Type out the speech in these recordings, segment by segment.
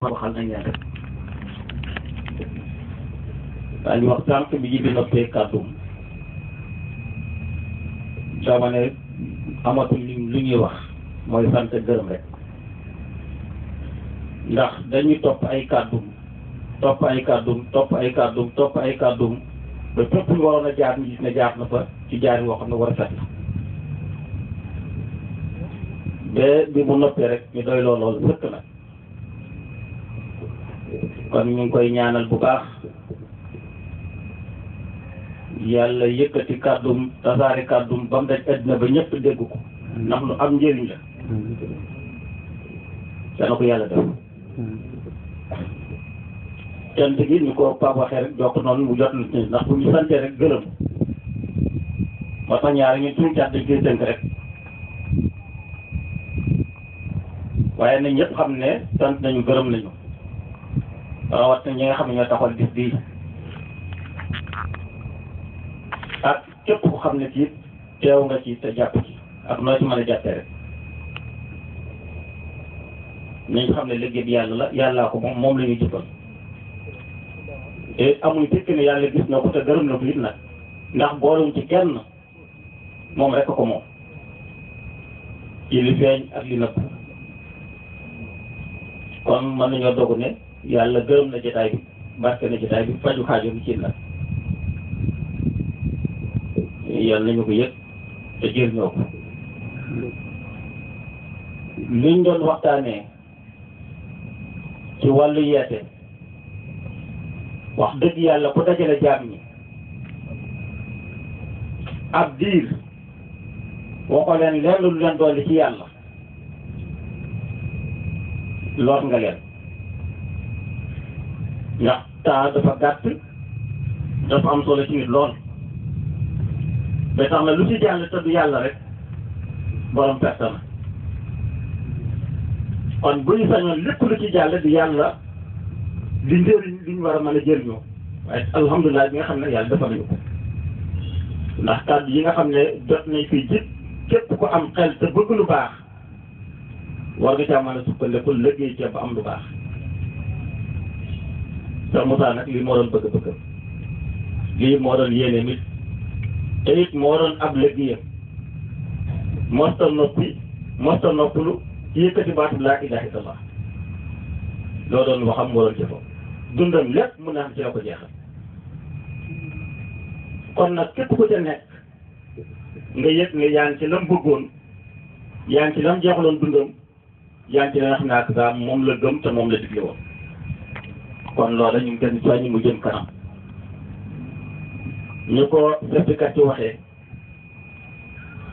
waxal nañ leen rek daañu wax sànq bi ji bi noppee kàddum dama ne amatul li ñuy wax mooy sant gërëm rek ndax dañuy topp ay kàddum topp ay kàddum ba fépp lu waroon a jaar ñu gis ne jaar na fa ci jaar woo xam ne war a set la ba bi mu noppee rek ñu doy lool sëkk na kon ñu ngi koy ñaanal bu baax yàlla yëkkati kàddum tasaare kàddum ba mu daj àddina ba ñëpp dégg ko ndax lu am njëriñ la dana ko yàlla def cant gi ñu ko Pape waxee rek jokk noonu mu jot nit ñi ndax bu ñu santee rek gërëm moo tax ñaari ñu tuuti cat dañ koy tënk rek waaye nañ ñëpp xam ne sant nañu gërëm nañu rawat na ñi nga xam ne ñoo taxawal bis bii ak képp ku xam ne ci teew nga ci te jàpp ci ak noo ci mën a jàppee rek nañ xam ne liggéey bi yàlla la yàllaa ko moom la ñuy jëfal te amuñ tekk ne yàlla gis na ko te gërëm na ko it nag ndax boolewuñ ci kenn moom rek ko moom ci li feeñ ak li nëbb kon mën nañoo dogu ne yàlla gërëm na jotaay bi barke na jotaay bi faju xaajo bi ci nag yàlla nañu ko yëg te jëriñoo ko liñ doon waxtaanee ci wàllu yeete wax dëgg yàlla ku dajale jaam ñi ab diir waxoo leen lenn lu leen dolli ci yàlla loot nga leen ndax temps dafa gàtt dafa am solo ci nit lool ba tax na lu ci jàll te du yàlla rek borom perte na kon bu ñu sañoon lépp lu ci jàll di yàlla di njëriñ li ñu war a mën a jëriñoo waaye alhamdulilah bi nga xam ne yàlla dafa nañu ko ndax kàddu yi nga xam ne jot nañ fi jib képp ko am xel te bëgg lu baax war nga caa mën a sukkandiku liggéey ca ba am lu baax te Moussa nag lii moo doon bëgg-bëggam lii moo doon yéene nit te it moo doon ab liggéeyam mosta noppalu ci yëkkati baatu laa ilaaha illallah loo doon waxam moo doon jëfam dundam lépp mun naa xam ci la ko jeexal kon nag képp ku ca nekk nga yëg ne yaa ngi ci lam bëggoon yaa ngi ci lam jeexaloon dundam yaa ngi ci la xam ne ak saa moom la gëm te moom la digle woon kon loola ñu ngi gën soññi mu jëm kanam ñu ko seetkat ci waxee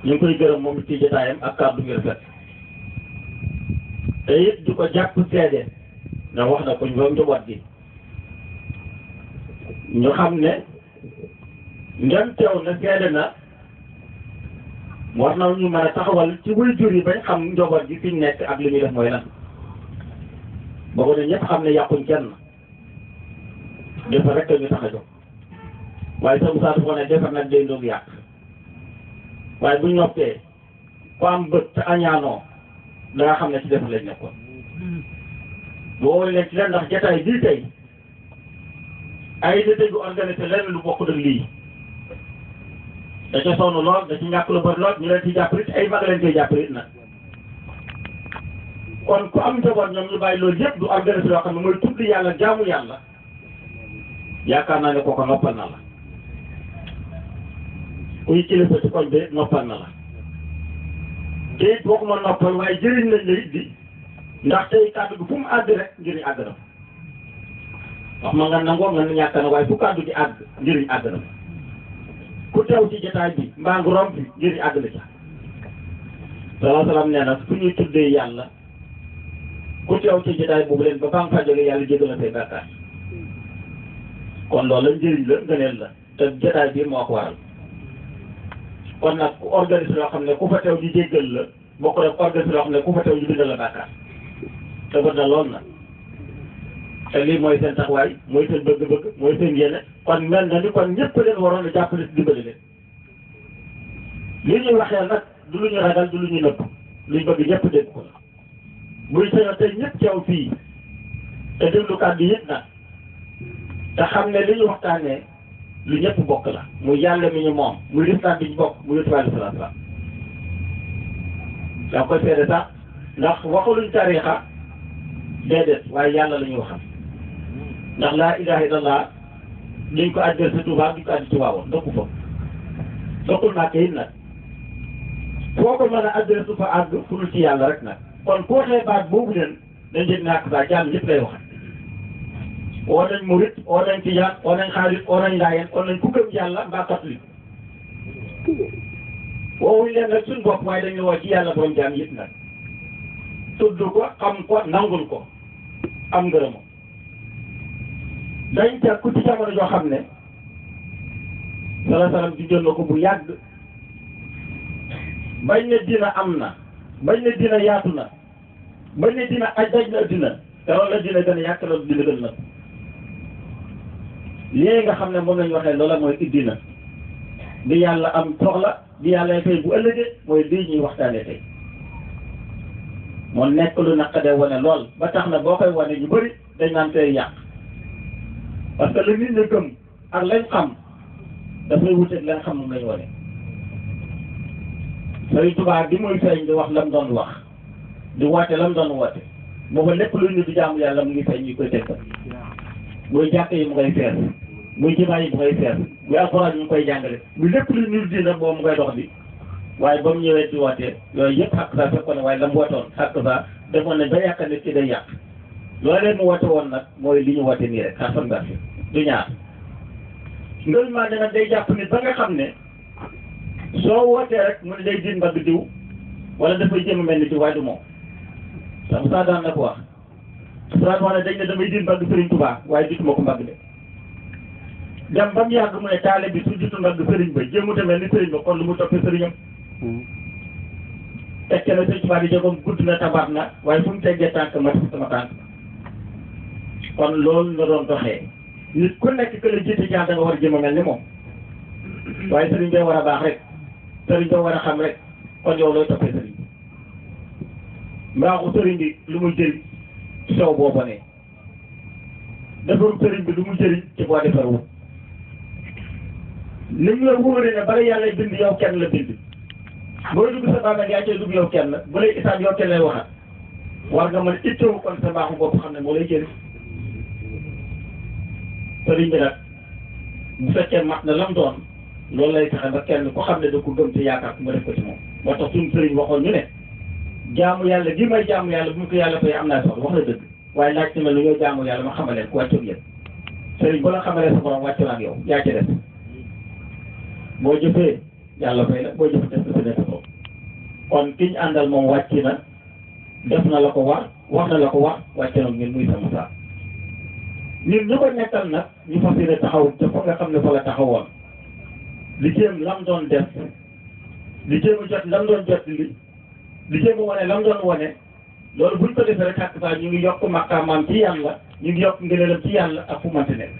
ñu ngi koy gërëm moom ci jotaayam ak kàddu gi rafet te it di ko jàpp seede ndax wax na ko ñoom njaboot gi ñu xam ne ndem teew na seede na war na ñu mën a taxawal ci waajur yi bañ xam njaboot gi fi ñu nekk ak li ñuy def mooy lan boobu ne ñëpp xam ne yàquñ kenn defar rek ñu tax a jóg waaye sa Moussa dafa ne defar nag day doog yàq waaye bu ñu noppee ku am bët te añaanoo da nga xam ne ci defar lañ nekkoon boo leen ci leen ndax jataay bii tey ay détails yu organisé lenn lu bokk ak lii da ca sonn lool da ci ñàkk lu bëri lool ñu leen ci jàppale it ay mag leen koy jàppale it nag kon ku am njaboot ñoom ñu bàyyi loolu yëpp du organisé yoo xam ne mooy tudd yàlla jaamu yàlla yaakaar naa ne kooku noppal na la kuy kilifa ci koñ bi noppal na la te it bokkuma noppal waaye jëriñ lañ la it di ndax tey kàddu gi fu mu àgg rek njëriñ àgg na wax ma nga nangoo nga ñàkk na waaye fu kàddu gi àgg njëriñ àgg na ku teew ci jotaay bi mbaa ngi romb bi njëriñ àgg na ca salaa salaam nee na fu ñuy tuddee yàlla ku teew ci jotaay boobu leen ba ba nga fa jógee yàlla jégal na say bàkkaar kon loolu njëriñ la ngëneel la te jotaay bi moo ko waral kon nag ku organise loo xam ne ku fa teew di jéggal la boo ko def organise loo xam ne ku fa teew di bindal la bàkkaar te bët na lool nag te lii mooy seen taxawaay mooy seen bëgg-bëgg mooy seen yéene kon mel na ni kon ñëpp leen waroon a jàppale si dimbali leen li ñuy waxee nag du lu ñu ragal du lu ñu nëbb luñ bëgg ñëpp dégg ko la buy sañoon tey ñëpp teew fii te déglu kàddu yëpp nag te xam ne li ñu waxtaanee lu ñëpp bokk la muy yàlla mi ñu moom muy lislaam bi ñu bokk muy yonent bi alayhi salaatu salaam daa koy seede sax ndax waxuluñ tariixa déedéet waaye yàlla la ñuy waxal ndax laa ilaha illallah duñ ko addee sa Tuubaa duñ ko addi Tiwaawan ndokku fa dokkul naa kayit nag foo ko mën a addee su fa àgg fu dul ci yàlla rek nag kon ku waxee baat boobu leen dañ jëg naak saa jàmm ñëpp lay waxal oo nañ murit oo nañ tijaan oo nañ xaalis oo nañ laayeen oo nañ ku gëm yàlla mbaa catholique woowuñ leen nag suñ bopp waaye dañu woo ci yàlla borom jaam yëpp nag tudd ko xam ko nangul ko am ngërëmam dañ teg ku ci jamono joo xam ne salaam di jël na ko bu yàgg bañ ne dina am na bañ ne dina yaatu na bañ ne dina aj daj na dina te loolu la dina gën a yàq loolu dina gën na lii nga xam ne moom lañ waxee loola mooy iddina di yàlla am soxla di yàlla tey bu ëllëgee mooy lii ñuy waxtaane tey moo nekk lu naqadee wane lool ba tax na boo koy wane ñu bëri dañ naan tey yàq parce que la nit ñi gëm ak lañ xam dafay wuteeg lañ xam moom lañ wane Sëriñ Tuubaa bi muy feeñ di wax lam doon wax di woote lam doon woote booba lépp luy nit di jaamu yàlla mu ngi feeñ ñu koy tegtal muy jàkk yi mu ngay fees muy jumaa yi mu ngay fees muy alxuraan yi mu koy jàngale muy lépp luy nit dina boobu mu koy dox bi waaye ba mu ñëwee di wootee yooyu yëpp xàq saa fekkoon ne waaye la mu wootoon xàq saa defoon nañ ba yàq nit ki day yàq loolee mu woote woon nag mooy li ñu woote nii rek xar fan du ñaar ngël maa ne nag day jàpp nit ba nga xam ne soo wootee rek mu ne day diin mbagg diw wala dafay jëm mel ni diw waaye du moom sax saa daan na ko wax saa wax ne dañ ne damay diin mbagg Sëriñ Tuubaa waaye dituma ko mbagg de dem ba mu yàgg mu ne taale bi su jiitu mbagg sëriñ ba jéemute mel ni sëriñ ba kon lu mu toppee sëriñam tekke na Sëriñ Tuubaa di jógam gudd na tabaat na waaye fu mu teggee tànk ma sama tànk kon loolu nga doon doxee nit ku nekk que la jiite jaan da nga war a jëm a mel ni moom waaye sëriñ bee war a baax rek sëriñ bee war a xam rek kon yow looy toppee sëriñ bi mbaaxu sëriñ bi lu muy jëriñ sow boobu ne defaru sëriñ bi lu mu jëriñ ci boo defarul ni mu la wóoree ne bala yàlla bind yow kenn la bind booy dugg sa bàmmeel yaa cay dugg yow kenn bu lay isaab yow kenn lay waxat war nga mën a itteewu kon sa mbaaxu bopp xam ne moo lay jëriñ sëriñ bi nag bu fekkee mat na lam doon loolu lay taxe ba kenn ku xam ne da ko gëm te yaakaar ku ma def ko ci moom moo tax suñu sëriñ waxoon ñu ne jaamu yàlla gi may jaamu yàlla bu ñu ko yàlla fay am naa soxla wax na dëgg waaye laaj ci ma lu ñoo jaamu yàlla ma xamaleen ku wàccoog yéen sëriñ bu la xamalee sa borom wàccoon ak yow yaa ci des boo jëfee yàlla fay la boo jëfee def sa def ko kon ki ñu àndal moom wàcc na def na la ko war wax na la ko wax wàcc na ngeen muy sama saa ñun ñu ko nekkal nag ñu fas yéene taxaw te fa nga xam ne fa la taxawoon li jéem lam doon def li jéem a jot lam doon jot li jéem a wane lam doon wane loolu buñ ko defee rek xàq saa ñu ngi yokk maqaamaam ci yàlla ñu ngi yokk ngëneelam ci yàlla ak fu mënti nekk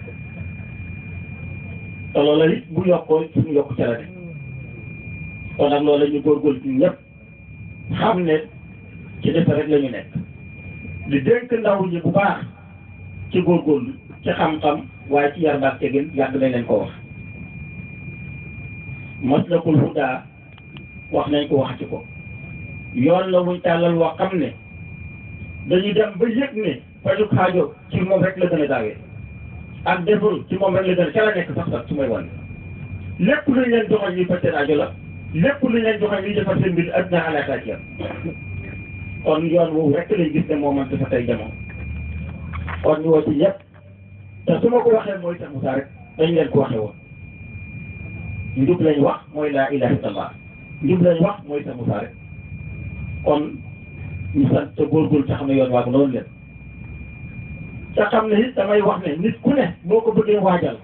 te loolu it bu yokkoo suñu yokk ca la de kon nag loolu la ñu góorgóorlu ci ñëpp xam ne ci defe rek la ñu nekk di dénk ndaw ñi bu baax ci góorgóorlu ci xam-xam waaye ci yar baak tegin yàgg nañ leen ko wax maslakul hudaa wax nañ ko wax ci ko yoon la muy tàllal wax xam ne dañuy dem ba yëg ne fajuk xaajo ci moom rek la gën a gaawee ak defaru ci moom rek la gën a ca la nekk sax su may wan lépp luñ leen joxoon ñuy faj seen aajo la lépp luñ leen joxoon ñuy defar seen mbir adduna àllaaxira ci yam kon yoon woowu rek lañ gis ne moo man dafa tey jamono kon ñu woo ci ñëpp te su ma ko waxee mooy Cheikh Moussa rek dañ leen ko waxee woon njub lañ wax mooy laa ilaaha illallah njub lañ wax mooy Cheikh Moussa rek kon ñu sant te góorgóorlu te xam ne yoon waag loolu leen te xam ne it damay wax ne nit ku ne boo ko bëggee waajal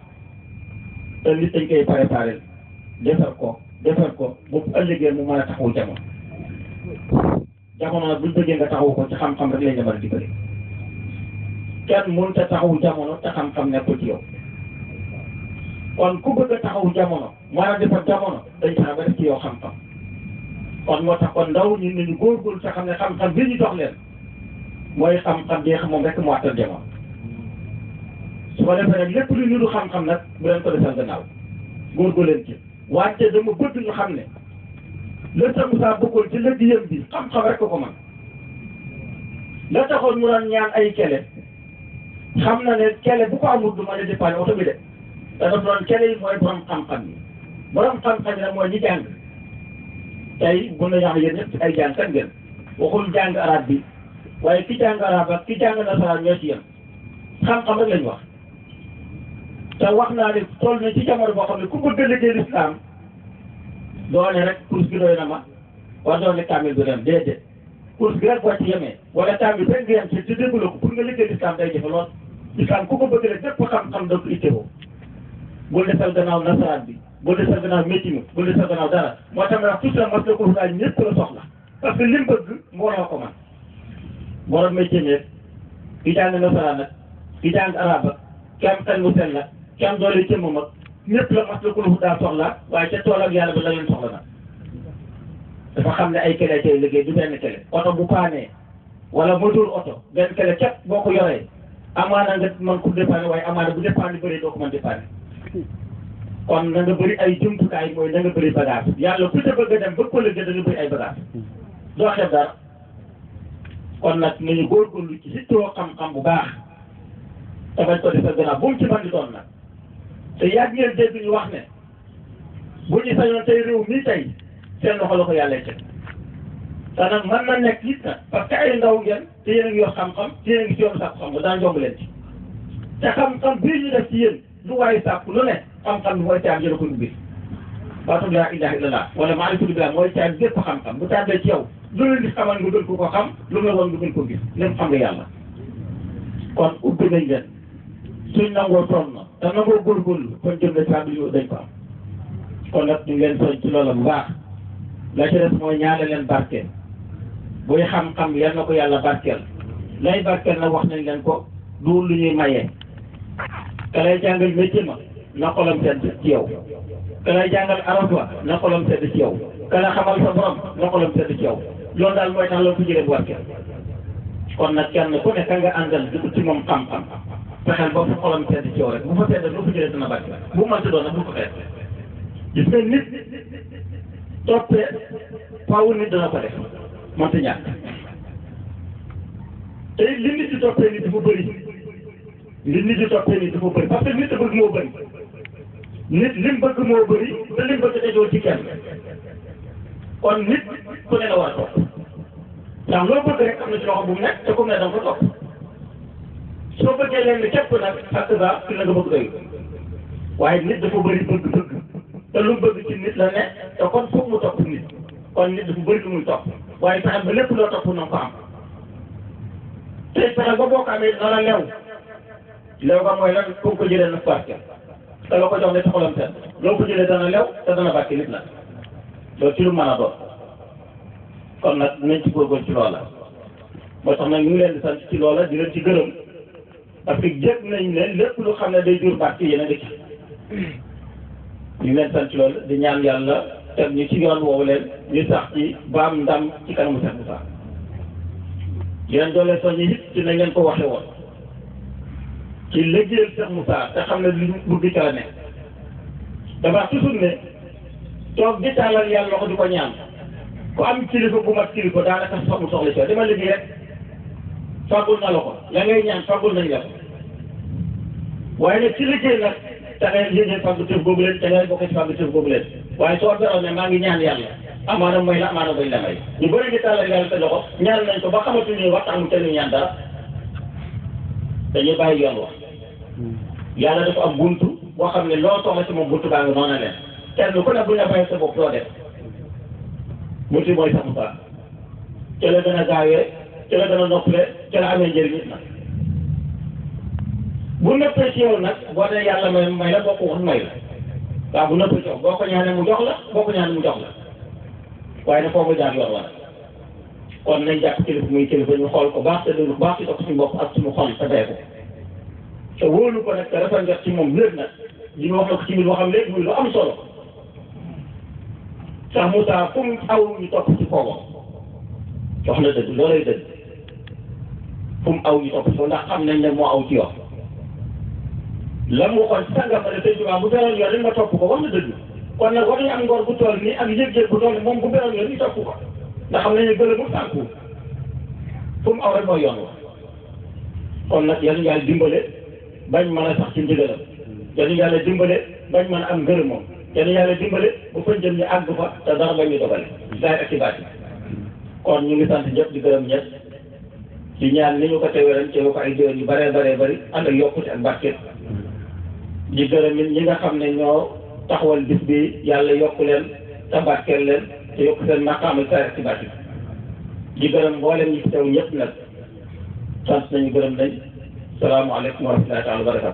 te nit dañ koy préparé defar ko bu ëllëgee mu mën a taxawu jamono jamono nag buñ bëggee nga taxawu ko ci xam-xam rek lañ la mën a dimbali kenn mënut a taxawu jamono te xam-xam nekkul ci yow kon ku bëgg a taxawu jamono mën a defar jamono dañ tax ba def ci yow xam-xam kon moo tax kon ndaw ñun nañu góorgóorlu te xam ne xam-xam bi ñu dox leen mooy xam-xam bi nga xam moom rek mu àttal jamono su ko defee nag lépp lu niru xam-xam nag bu leen ko defal gannaaw góorgóorlu leen ci wante dama bëgg ñu xam ne le Cheikh Moussa bëggoon ci liggéeyam bi xam-xam rek ko man la taxoon mu doon ñaan ay kele xam na ne kele bu ko amul du mën a dépanner oto bi de te dafa doon kele yi mooy borom xam-xam yi borom xam-xam yi nag mooy ñi jàng tey bu na ñax yéen ñëpp ay jàng kan ngeen waxul jàng arab bi waaye ki jàng arab ak ki jàng nasaraan ñoo ci yem xam-xam rek lañ wax te wax naa ne toll na ci jamono boo xam ne ku bëgg a liggéey lislaam doone rek course bi doy na ma war doone kaamil bi dem déedéet course bi rek boo ci yemee wala kaamil rek nga yem ci déglu ko pour nga liggéey lislaam day jafe lool lislaam ku ko bëgg rek bépp xam-xam da ko ittewoo bul desal gannaaw nasaraan bi bul desal gannaaw métier mi bul desal gannaaw dara moo tax ma wax toujours mas la ko daal ñëpp la soxla parce que li mu bëgg mbooloo ko man borom métier mi ki jàng nasaraan nag ki jàng arab ak ki am xel mu sell la ki am doole cëmm mag ñëpp la mas la ko daal soxla waaye ca tool ak yàlla ba la leen soxla nag dafa xam ne ay kele tey liggéey du benn kele oto bu paanee wala moteur oto benn kele képp boo ko yoree amaana nga mën ko dépanner waaye amaana bu dépanner bëri doo ko mën dépanner kon na nga bëri ay jumtukaay mooy na nga bëri bagage yàlla ku ca bëgg a dem bëgg ko liggéey da nga bëri ay bagage doo xeeb dara kon nag nañu góorgóorlu ci surtout xam-xam bu baax te bañ ko defal gannaaw bu mu ci mën di doon nag te yàgg ngeen dégg ñu wax ne bu ñu sañoon tey réew mii tey seen loxo la ko yàlla teg te nag mën na nekk it nag parce que ay ndaw ngeen te yéen a ngi yor xam-xam te yéen a ngi ci yoonu sàkku xam-xam daa njomb leen ci te xam-xam bii ñu def ci yéen lu waaye sàkku lu ne xam-xam bi mooy caab jëla ko dugg baatu laa ilaaha illallaah wala maarifatu billaah mooy caab bépp xam-xam bu tàbbee ci yow lu leen di xamal nga gën ko xam lu nga woon nga gën ko gis lépp xam nga yàlla kon ubbi nañ leen suñ nangoo toon na te nangoo góorgóorlu kon jëm na caab li dañ ko am kon nag ñu ngi leen soñ ci loola bu baax la ci des mooy ñaale leen barkeel buy xam-xam yal na ko yàlla barkeel lay barkeel nag wax nañ leen ko du lu ñuy mayee ka lay jàngal métier ma na xolam sedd ci yow ka lay jàngal arab wa na xolam sedd ci yow ka la xamal sa borom na xolam sedd ci yow loolu daal mooy tax loolu ko jëlee bu barkeel kon nag kenn ku ne ka nga àndal di ci moom xam-xam fexeel ba fa xolam sedd ci yow rek bu fa sedd lu ko jëlee dina barkeel bu mënti doon nag bu ko xeet gis nga nit toppee faaw nit dana ko def mënta ñàkk te li nit di toppee nit dafa bëri li nit di toppee nit dafa bëri parce que nit a bëgg moo bëri nit lim bëgg moo bëri te lim bëgg dajoo ci kenn kon nit ku ne la war a topp ndax loo bëgg rek am na ci loxo bu mu nekk te comme ne da nga ko topp soo bëggee leen ni képp nag ak ba ki la nga bëgg doy waaye nit dafa bëri bëgg-bëgg te lu mu bëgg ci nit la ne te kon foog mu topp nit kon nit dafa bëri lu muy topp waaye fexe ba lépp loo topp na ko am te fexe ba boo ko amee dana lew lew ba mooy lan ko jëlee na barke te la ko jox ne ci xolam seen loo ko jëlee dana lew te dana barke nit la loolu ci lu mën a doon kon nag nañ ci góorgóorlu ci loola moo tax nag ñu ngi leen di sant ci loola di leen ci gërëm parce que jëg nañ ne lépp lu xam ne day jur barke yéen a ngi ci ñu ngi leen sant ci loolu di ñaan yàlla teg ñu ci yoon woowu leen ñu sax ci baam ndam ci kanamu Cheikh Moussa di leen doole soññi it ci nañ leen ko waxe woon ci liggéeyal Cheikh Moussa te xam ne li bëgg ca la nekk dafa toujours ne toog di tàllal yàlla loxo di ko ñaan ku am kilifa bu mat kilifa daanaka xamul soxla ci dama liggéey rek fàggul na la ko la ngay ñaan fàggul nañ la ko waaye nag ci liggéey nag da ngay yéegee fàggu tëf boobu leen da ngay bokk ci fàggu tëf boobu leen waaye soo beroon ne maa ngi ñaan yàlla amaana mooy la amaana bañ la may ñu bëri di tàllal yàlla te loxo ñaan nañ ko ba xamatuñu waxtaan mu kenn ñaan dara dañuy bàyyi yoon wax yàlla dafa am buntu boo xam ne loo soxla ci moom buntu baa ngi noonu leen kenn ku ne bu ñu la bàyyi sa bopp doo def buntu mooy Cheikh Moussa ca la gën a gaawee ca la gën a noppale ca la amee njëriñ nag bu nëppee ci yow nag boo dee yàlla may la boo ko wax may la waaw bu nëppee ci yow boo ko ñaanee mu jox la boo ko ñaanee mu jox la waaye nag foofu jaar yoon wala kon nañ jàpp kilifa muy kilifa ñu xool ko baax te déglu ko baax ci topp suñu bopp ak suñu xol te dee ko te wóolu ko nag te dafa njot ci moom léegi nag li ñu wax na ko ci biir boo xam léegi muy lu am solo Cheikh Moussa fu mu aw ñu topp ci foogam wax na dëgg loolay dëgg fu mu aw ñu topp ci ndax xam nañ ne moo aw ci yoon la mu waxoon sàngam ne Sëñ Tuubaa bu beroon yoon ma topp ko wax na dëgg kon nag war nañu am ngor bu toll nii ak yëg-yëg bu toll moom bu beroon yoon ñu topp ko ndax xam nañu gën a mu sànku fu mu aw rek mooy yoon wa kon nag yal na yàlla dimbale bañ mën a sax ci ndigalam yal na yàlla dimbale bañ mën a am ngërëmam yal na yàlla dimbale bu fa jëm ñu àgg fa te dara bañ ñu dogale daay ak ci baati kon ñu ngi sant ñëpp di gërëm ñëpp ci ñaan ni ñu ko teewee ren teew ko ay déwén yu bëree bëri ànd ak yokkute ak barke di gërëm it ñi nga xam ne ñoo taxawal bis bi yàlla yokk leen te barkeel leen te yokk seen maqaama daay ak ci baati di gërëm mboolem ñi fi teew ñëpp nag sant nañu gërëm nañ salaamaaleykum wa rahmatullahi taala wa barakatu